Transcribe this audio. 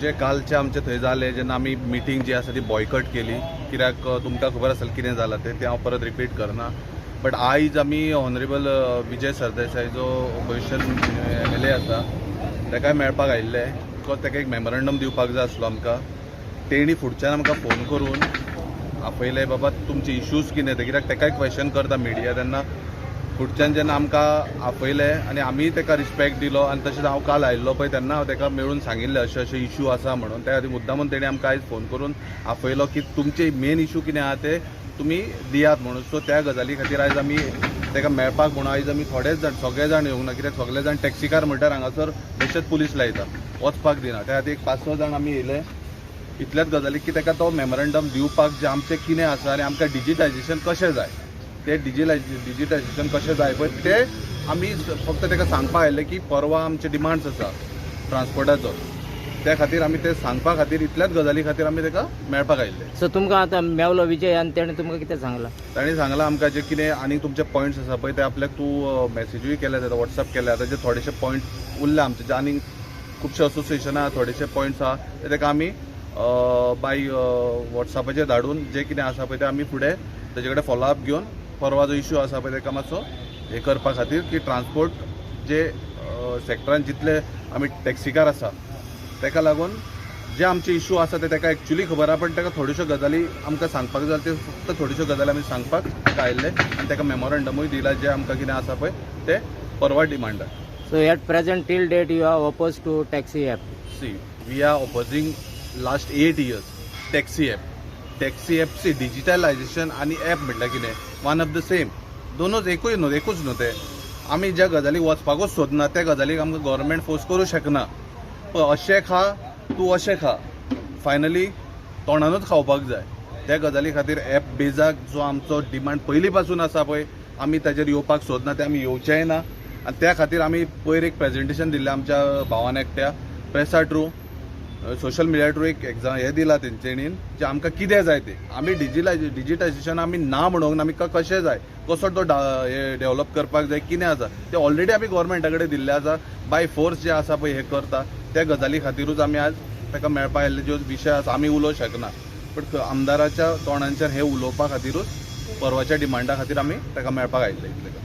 जे कालचे आमचे थंय जालें जेन्ना आमी मिटींग जी आसा ती बॉयकट केली, कित्याक तुमकां खबर आसतलें कितें जालां तें, तें हांव परत रिपीट करना. बट आयज आमी ऑनरेबल विजय सरदेसाय जो ओपोजिशन MLA आसा ताकाय मेळपाक आयिल्ले, because ताका एक मेमोरंडम दिवपाक जाय आसलो आमकां. तेणी फुडच्यान आमकां फोन करून आपयलें, बाबा तुमचे इश्यूज कितें ते, कित्याक ताकाय क्वेश्चन करता मिडिया. तेन्ना फुडच्यान जेन्ना आमकां आपयलें आनी आमीय ताका रिस्पेक्ट दिलो, आनी तशेंच हांव काल आयिल्लो पळय तेन्ना हांव ताका मेळून सांगिल्लें अशें अशें इश्यू आसा म्हणून. त्या खातीर मुद्दामून तेणी आमकां आयज फोन करून आपयलो की तुमचे मेन इश्यू कितें आहा ते तुमी दियात म्हणून. सो त्या गजाली खातीर आयज आमी ताका मेळपाक म्हणून आयज आमी थोडेच जाण, सगळे जाण येवंक ना, कित्याक सगळे जाण टॅक्सीकार म्हणल्यार हांगासर बेश्टेच पुलीस लायता, वचपाक दिना. त्या खातीर एक 5-6 जाण आमी येयले इतल्याच गजाली की ताका तो मेमोरंडम दिवपाक जें आमचें कितें आसा आनी आमकां डिजिटायजेशन कशें जाय, ते डिजिटायजेशन कशें जाय पळय ते आमी फक्त ताका सांगपाक आयिल्ले की परवा आमचे डिमांड्स आसा ट्रान्सपोर्टाचो, त्या खातीर आमी ते सांगपा खातीर इतल्याच गजाली खातीर आमी ताका मेळपाक आयिल्ले. सो तुमकां आतां मेवलो विजय आनी तेणें तुमकां कितें सांगलां? ताणें सांगलां आमकां जे कितें आनी तुमचे पॉयंट्स आसा पळय ते आपल्याक तूं मॅसेजूय केल्या जाता, वॉट्सएप केल्या जाता, जे थोडेशे पॉयंट उरले आमचे, जे आनी खुबशे असोसिएशनां थोडेशे पॉयंट्स आहा ते ताका आमी बाय वॉट्सएपाचेर धाडून जे कितें आसा पळय ते आमी फुडें ताजे कडेन फॉलोअप घेवन परवा जो इश्यू आसा पळय ताका मातसो हें करपा खातीर की ट्रान्सपोर्ट जे सेक्टरान जितले आमी टॅक्सीकार आसा ताका लागून जे आमचे इश्यू आसा ते ताका एक्चुली खबर आहा, पण ताका थोड्योश्यो गजाली आमकां सांगपाक जाय, ते फक्त थोड्योश्यो गजाली आमी सांगपाक ताका आयिल्ले आनी ताका मेमोरंडमूय दिला जे आमकां कितें आसा पळय ते परवा डिमांडार. So at present till date you are oppose to taxi app? See, we are opposing last 8 years taxi app. Taxi app see digitalisation आनी एप म्हटल्यार कितें, वन ऑफ the same, दोनूच एकूय न्हू, एकूच न्हू ते. आमी ज्या गजालीक वचपाकूच सोदना त्या गजालीक आमकां गव्हर्मेंट फोर्स करूं शकना. अशें खा तूं अशें खा, फायनली तोंडानूच खावपाक जाय. त्या गजाली खातीर एप बेजाक जो आमचो डिमांड पयलीं पासून आसा पळय आमी ताजेर येवपाक सोदना, ते आमी येवचेय ना. आनी त्या खातीर आमी पयर एक प्रेजेंटेशन दिल्लें आमच्या भावान एकट्या प्रेसा ट्रू सोशल मिडिया ट्रू एक एग्जाम हें दिलां तेंच्यांनी जे आमकां कितें जाय तें. आमी डिजिटायजेशन आमी ना म्हणूंक ना, आमी कशें जाय कसो तो डेव्हलप करपाक जाय कितें आसा तें ऑलरेडी आमी गोवोरमेंटा कडेन दिल्लें आसा. बाय फोर्स जे आसा पळय हें करता त्या गजाली खातीरूच आमी आज ताका मेळपाक आयिल्ले. ज्यो विशय आसा आमी उलोवंक शकना, बट आमदाराच्या तोंडांच्यान हें उलोवपा खातीरूच परवाच्या डिमांडा खातीर आमी ताका मेळपाक आयिल्ले. इतलें.